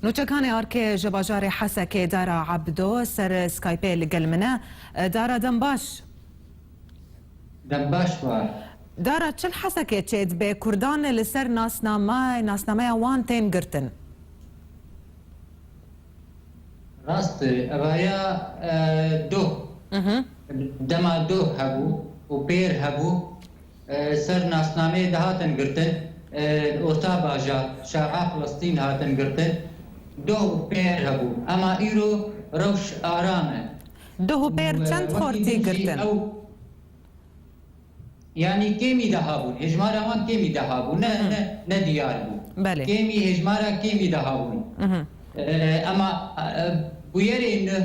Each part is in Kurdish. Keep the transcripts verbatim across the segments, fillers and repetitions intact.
Nûçekanê Arkê ji bajarê Hesekê Dara Ebdo ser Skypeê li gel min e. Dara, dem baş. Dem baş war. Dara, çi li Hesekê çêdibe? Kurdan li ser nasname, nasnameya wan tên girtin. Rast e, evaya, e, doh. Mhm. Dema doh hebû û pêr hebû, e, ser nasnameyê dihatin girtin, e, Orta Bajar, Şer'a Filistîn hatin girtin, doh û pêr hebû. Ema îro rewş aram e. Doh û pêr Û, e, çend wekî xortî din jî girtin? Ew, yanî kêmî de habûn, hêjmara wan kêmî de habûn, ne, Hı hı. ne, ne diyar bû. Belê. Kêmî, hêjmara kêmî de habûn. Hı hı. E, ema, e, bûyerê nû,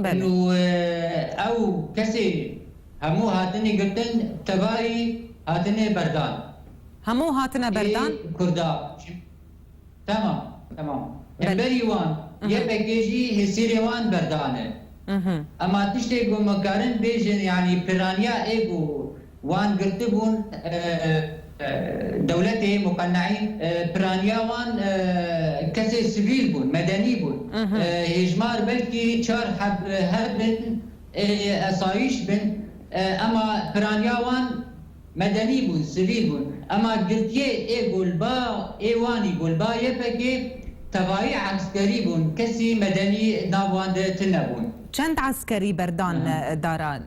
Belê. nû, e, ew kesê hemû hatine girtin, tevayî hatine berdan. Hemû hatine Ê berdan? Kurda. Tamam, tamam. Belê. Hemberî wan, Hı hı. Y P G jî hêsîrê wan berdane. Hı hı. Ema tiştê ku me karin bêjin, yanî piraniya ê ku wan girtibûn, e, e, dewletê muqeneî, e, piraniya wan, e, kesê sivîl bûn, medenî bûn. Hı hı. E, hêjmar belkî çar heb, hebin, e, esayîş bin, e, ema piraniya wan medenî bûn, sivîl bûn. Ema girtiyê ê golba, ê wanî golba Y P G tevayî eskerî bûn. Kesî medenî nav wan de tune bûn. Çend eskerî berdan, Aha. e, Dara?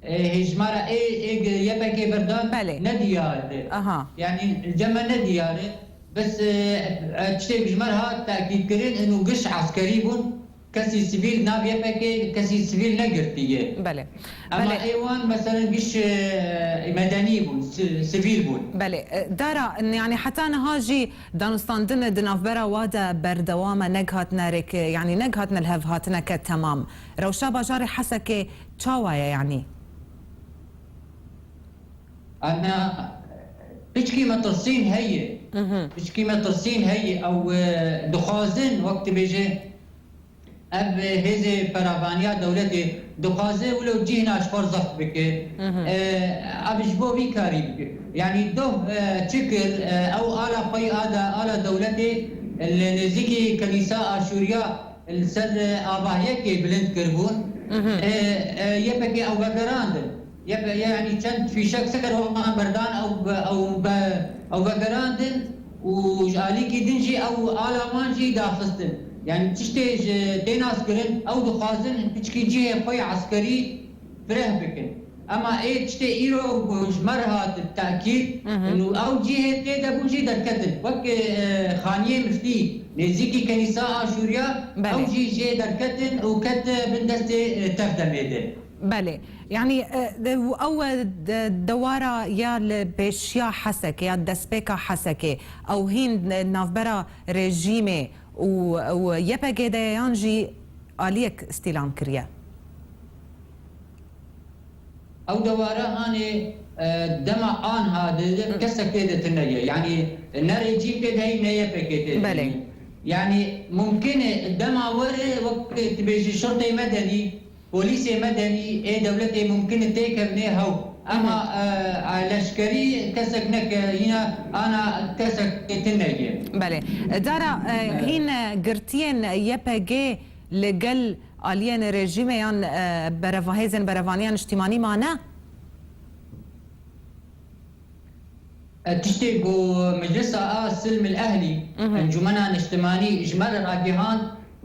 E, hêjmara ê, ê Y P G berdan Belê. ne diyar e. Aha. Yanî cem me ne diyar e. Bes, e, e, tiştê ji me re hat tekîd kirin, inu giş eskerî bûn. Kesî sivîl nav Y P G, kesî sivîl negirtiye. Belê. Ema Belê. ê wan, meselen, giş, e, medenî bûn, si-, sivîl bûn. Belê. E, Dara, yanî heta niha jî danûstandin di navbera wa de berdewam e, negihatine rêk, yanî negihatine li hev hatineke temam. Rewşa bajarê Hesekê çawa ye, yanî? Ana, piçkî metirsîn heye. Mhm. Piçkî metirsîn heye. Ew, e, dixwazin, wek dibêje, ev, e, hêzê perevaniya dewletê dixwaze wilo cîhna ji xwe zeft bike. Mhm. E, ev ji bo vî karî bike. Yanî doh, e, çi kir, e, ew ala xwe yî ada, ala dewletê li nêzîkî Kenîsa Aşûriya li ser, e, avahiyekê bilind kiribûn. Mhm. E, e, Y P G ew vegerandin. Y P G, yanî çend fîşek ser wan berdan, ew, ew, ew vegerandin û ji alîkî din jî ew ala wan jî daxistin. Yanî tiştê ji tê nas kirin, ew dixwazin piçkî cihê xwe yê eskerî fireh bikin. Ema ê tiştê îro ku ji me re hat tekîd, Mhm. û ew cihê tê de bûn jî derketin. Wek, e, Xaniyê Miftî, nêzîkî Kenîsa Aşûriya, Belê. ew jî jê derketin û ket bin destê, e, tev demê de. Belê. Yanî, e, de, ew, e, de, dewara ya li pêşiya Hesekê, ya destpêka Hesekê, ew hîn, e, navbera rejîmê û, û Y P G de ye yan jî aliyek îstîlam kiriye? Ew dewara hanê, e, dema anha de, de Hı. kesek tê de tune ye. Yanî ne rejîm tê de heyî, ne Y P G tê de Belê. heyî. Yanî mumkin e dema were wek tu bêjî şurtê medenî, polîsê medenî ê dewletê mumkin e têkevnê hew. Ama, Hı hı. e, e, leşkerî kesek neke, yine ana kesek tune ye. Belê. Dara, e, Evet. hîn, e, girtiyên Y P G li gel aliyên rejîmê yan, e, bereva-, hêzên berevaniya niştîmanî mane? E, tiştê ku Meclisa a Silm el Ehlî, Mhm. Encûmena Niştimanî ji me re ragihand,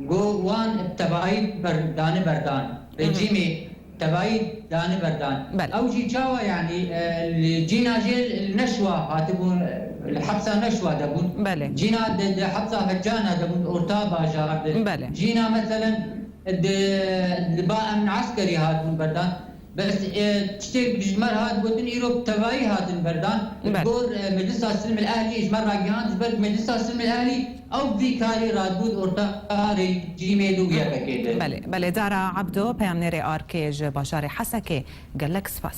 ku wan bi tevayî ber-, dane berdan. Mhm. Rejîmê tevayî dane berdan. Belê. Ew jî çawa, yanî, e, li cîna jê li Neşwa hatibûn, e, li hepsa Neşwa de bûn. Belê. Cîna di, di hepsa Hecana de bûn, Orta Bajar de. Belê. Cîna, meselen, di, di ba emn eskerî hatibûn berdan. Bes, e, tiştê ji me re hat gotin, îro bi tevayî hatin berdan. Belê. Gor, e, Meclisa Silm el Ehlî ji me ragihand, ji ber Meclisa Silm el Ehlî ew vî karî radibû di orta rejîmê de û Y P G de. Belê, belê. Dara Ebdo, peyamnêrê Arkê ji bajarê Hesekê, gelek spas.